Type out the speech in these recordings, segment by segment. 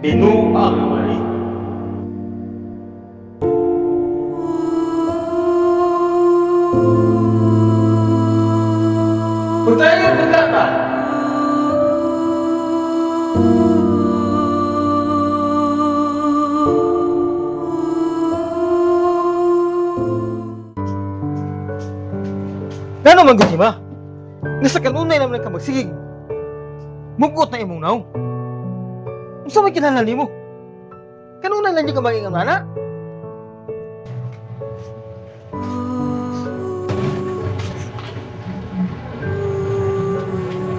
Binuang naman eh. Kung tayo yung pagkata. Ngano man gud ma? Nga sa kanunay naman ka magsigig. Mugot na imong naong. Unsa may kinahanglan nimo? Kanunay lang di ka maging ana?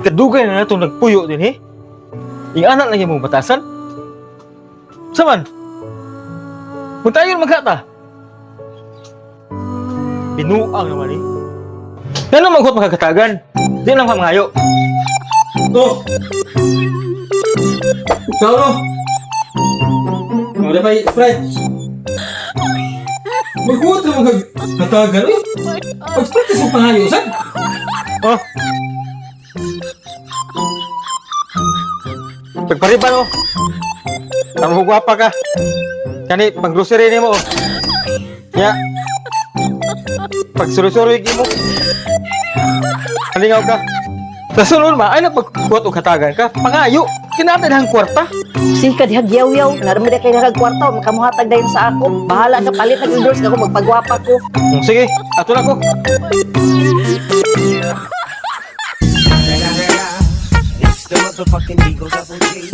Kadugay na natong nagpuyo din eh. Ing anak lang imong batasan. Saman? Kung tayo magkata. Binuang naman eh. Ngano maghot makakatagan? Di lang ka mangayo. Oh! Ikaw no? Oh, dapat Sprite. Magkuot na mga katagan eh. Pag-Sprite sa pangayo, sad. Oh. Pagpariban oh. Ang gwapa ka. Kani pag grocery nimo oh. Ya. Pag suri-suri mo. Kalingaw ka. Sa sunod ma, ay napagkuot og hatagan ka. Pangayo. Kinatay ang kwarta. Sika diha giyaw-yaw, narami na kay nakagkwarta, makamuhatag dayon sa ako. Bahala ka palit nag endorse ako magpagwapa ko. Sige, ato na ko. It's the motherfucking Eagle Double G.